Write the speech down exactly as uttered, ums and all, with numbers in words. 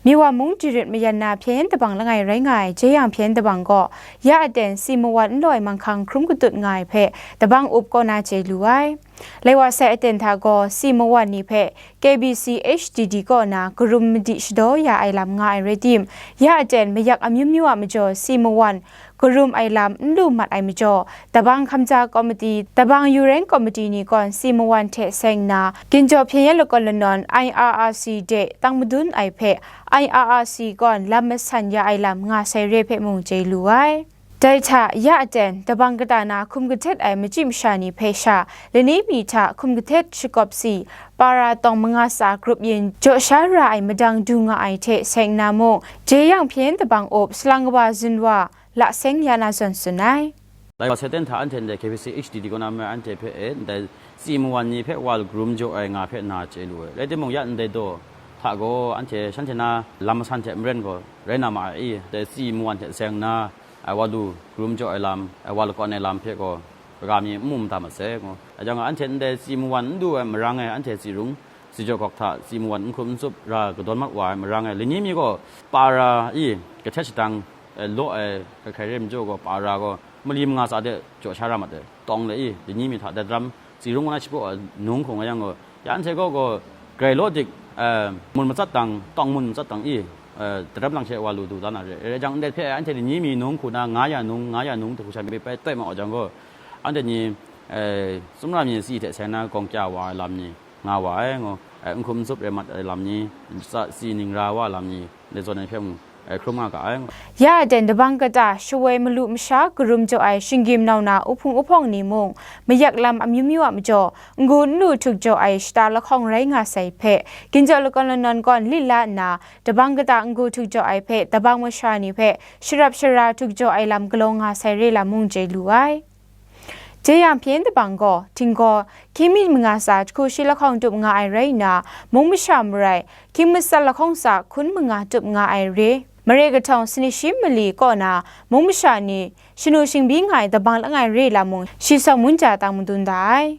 Miwa mung dirit mayan na hpyen dabang langai rai nga ai Jeyang hpyen dabang gaw, ya aten si mawan n law ai manghkang hkrum katut nga ai hpe, dabang up kaw na chye lu ai. Lai wa sai aten hta gaw, si mawan ni hpe K B C H D D kaw na karum madi shadaw ya ai lam nga ai rai tim, ya aten mayak amyu myu a majaw si mawan karum ai lam n lu mat ai majaw, Dabang Hkamja Komiti, Dabang Yureng Komiti ni kawn si mawan hte seng nna, Ginjaw Hpyen Yen Lakawn Lanawn I R R C de tang madun ai hpe, I R R C kawn lam masan ya ai lam nga sai re hpe mung chye lu ai. Dai hta, ya aten, dabang kata na hkum kahtet ai machyi masha ni hpe sha, lani mi hta hkum kahtet shakawp si, para tawng manga tsa grup yin jaw sha ra ai madang du nga ai hte seng nna mung, Jeyang hpyen dabang up salang kawa zun wa, la seng ya na zawn tsun ai. Lai wa sai aten hta anhte ndai K B C H D D kaw na me anhte hpe e, ndai si mawan ni hpe wa lu karum jaw ai nga hpe na chye lu ai. Rai timung, ya ndai daw hta gaw anhte shanhte na lam masan hte maren gaw rai na ma ai i, ndai si mawan hte seng nna, ai wa lu karum jaw ai lam, ai wa lakawn ai lam hpe gaw, kaga mi n mu mada mat sai, ngu. Ai jang gaw, anhte ndai si mawan n du ai marang e, anhte si rung, si jaw gawk hta si mawan n hkrup n tsup ra kadawn mat wa ai marang e, lani mi gaw, para i, kahtet shadang, e, law ai, hkai hkai re ai majaw gaw, para gaw, mali manga tsa de jaw sha ra mat ai, tawng le i, lani mi hta, dai daram, si rung wa na shapraw ai, nung hkung nga yang gaw, ya anhte gaw gaw, grai law dik, e, mun matsat dang, tawng mun matsat dang i, e, daram lang she wa lu du da na re. Rai jang, ndai hpe anhte lani mi nung hku na, nga ya nung, nga ya nung hte hku sha mi bai toi ma wa jang gaw, anhte ni, e, tsawmra mi si hte seng na gawng kya wa ai lam ni, nga wa ai, ngu, e, n hkrup n tsup rai mat ai lam ni, tsa si ning ra wa ai lam ni, ndai zawn ai hpe mung, e, hkrum nga ga ai, ngu. Ya aten dabang kata shawoi malu masha karum jaw ai shinggyim nau na uhpung uhpawng ni mung, mayak lam amyu myu a majaw, n-gun n lu htuk jaw ai shata lahkawng rai nga sai hpe, Ginjaw Lakawn Lanawn kawn lit la nna, dabang kata n-gun htuk jaw ai hpe, dabang masha ni hpe sharap shara htuk jaw ai lam galaw nga sai re lam mung chye lu ai. Jeyang hpyen dabang gaw, Htinggaw, hkying mi manga tsa jahku shi lahkawng tup nga ai rai nna, mung masha marai, hkying matsat lahkawng tsa hkun manga tup nga ai re, mare kahtawng sanit shi mali kaw na, mung masha ni, shanu shingbyi nga ai dabang langai re lam mung, shi sawng munja tang madun da ai.